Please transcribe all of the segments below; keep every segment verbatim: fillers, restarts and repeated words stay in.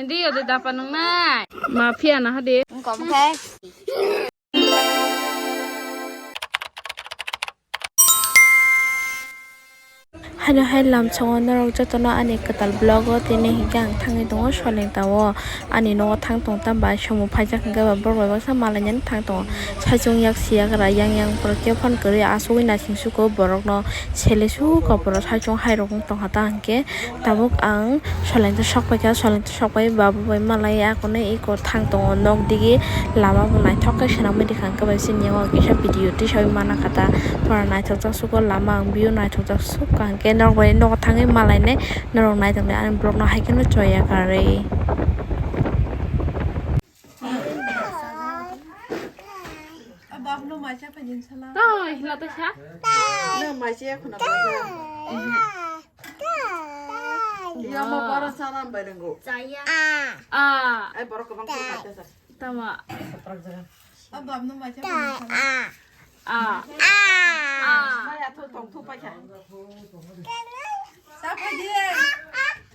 Hindi ode dapa nungnai. Ma phiya na hade. Kom khe. Hano hai lamsongo norok jotono ani kwtal vlog o tini hinkhe ang thangwi tongo Solengta o, ani nogo thang tong tamba samung phaijak hinkhe ba borok bai baksa malainani thang tongo. Saichung yak siyagra yang yang borok khe phone kwrwi asugwi naising suko borokno sele suko borok saichung hai rok wng tongkha ta hinkhe tabuk ang Solengta sok paikha, Solengta sok pai baba bai malai akonwi eko thang tongo nok digi lama bo naithok khe swnamwi rikha hinkhe bai sini o kisa video tisawi mana kha ta pura naithok jak suko lama ang view naithok jak suk kaham khe norok bai nogo thangwi malainai norok naithok nai ani vlog no hai kheno choya karwi. Twi hwla twi sa. Nwng mai se khuna. Iya mo boro sana bai rwngo. A. Ai borok kwbang khe kha sa. Tama. Abab no mai se khuna. A. A. Mai athu tong thu pai kha. Sa pai di.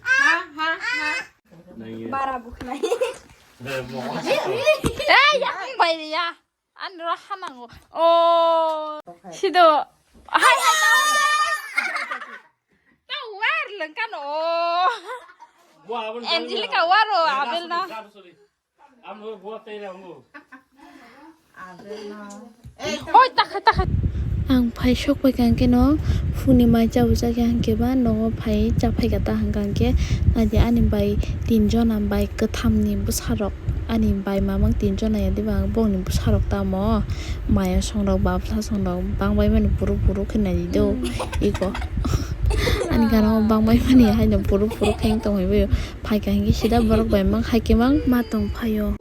Ha ha ha. Bara bukhnai. Eh, ya, bai ya. Ani ro hanango. Oh, sido. Hai, hai, tao. Tao war lengkan, oh. Angelica waro, Abel na. Oi, takhai, takhai. Ang phai sok pai kang keno phuni mai cha bujak ya hwnkhe ba nogo phai cha phai kha ta hwnkha hwnkhe naidi ani bai tin jona bai kwtham ni bwsarok. Ani bai mamang tin jona ya diba ang bongni bwsarok tamo maya songrok babsa songrok bangbai mani puruk puruk khe naidi do iko ani gana o bangbai mani haino puruk puruk khe tongwi baio phaikha hinkhe sida borok bai mang haikhe mang ma tong phaio.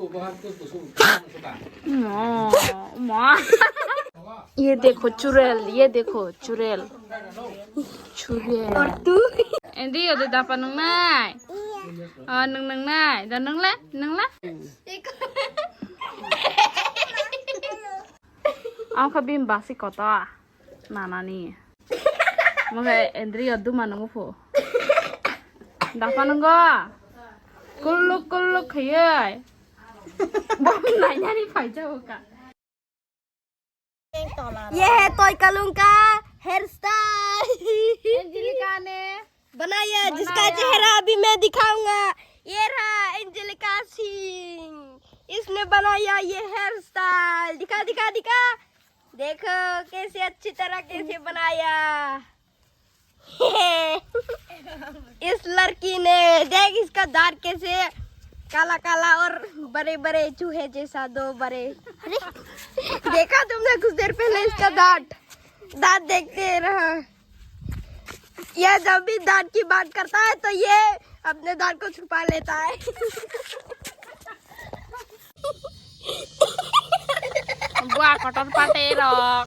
ये देखो चुड़ैल, ये देखो चुड़ैल, चुड़ैल। Endi ode dapa nungnai? Oh, nung nungnai. Da nungle, nungle. Ang kha bim basi koto. Nanani. Mungke Andrea duma nungo pho. Dapa nungo. Kuluk kuluk khayai. Bom nanyani phaija uka. ये है तोय कलुंग का हेयर स्टाइल। एंजेलिका ने बनाया, जिसका बनाया। चेहरा अभी मैं दिखाऊंगा। ये रहा एंजेलिका सिंह, इसने बनाया ये हेयर स्टाइल। दिखा, दिखा, दिखा, देखो कैसे अच्छी तरह कैसे बनाया। इस लड़की ने देख इसका दांत कैसे काला काला और बड़े बड़े चूहे जैसा दो बड़े। अरे, देखा तुमने कुछ देर पहले इसका दांत, दांत देखते रहा। यह जब भी दांत की बात करता है तो ये अपने दांत को छुपा लेता है। Buah kotor pate rok.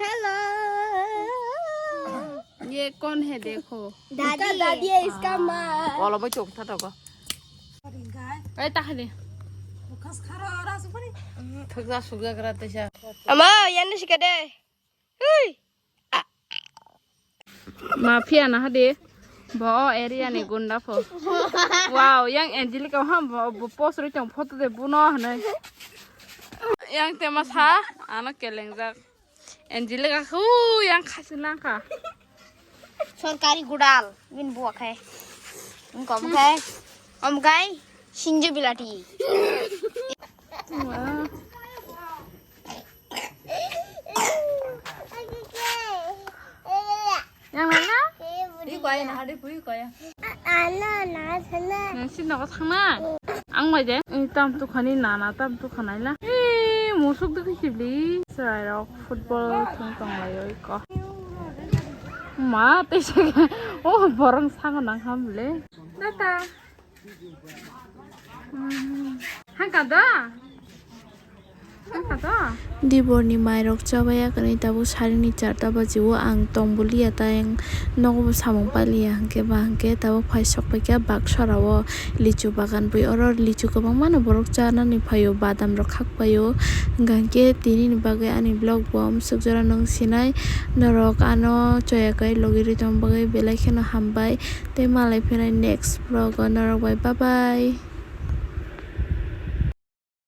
Hello. ये कौन है देखो। दादी। इसका दादी है, इसका माँ। Wala bai chok tha togo. Ei ta khani. Thakja sukja gra tesa. Ama, yan ni sikade. Hui. Ma phiya na hade. Bo o area ni gunda pho. Wow, yang Angelica ha bo, bo post roi tong photo de buno hanai. Yang tema sa ano kelengjak. Angelica khu yang khasi langkha. Sorkari gudal win buak hai. Engkom khai. Om khai. Sinjo bilati. Yang mana? Ri kaya na, hari puri kaya. Ano na sana. Nang sin nogo thangna. Ang bai de. Tam tu khani nana tam tu khanai la. Eh, musuk de kisi bli. Serai rok football thung tong lai oi ko. Ma te se. Oh, borong sango nang ham le. Tata. Hangka da? Diborni mairok chabaiya kwnwi tabuk sarini charta bajio ang tongbuliya tei ang nogo bo samung pailiya hwnkhe ba hwnkhe tabuk phai sokpaikha baksa rao lichu bagan bui oro lichu kwbangmano borok chanani phaio badam rok khakpaio hwnkha hwnkhe tinini bagwi ani vlog bo amsuk jora nung sinai norok ano choyakai logirwi tongna bagwi belai kheno hambai tei malai phinai next vlog o norok bai bye bye.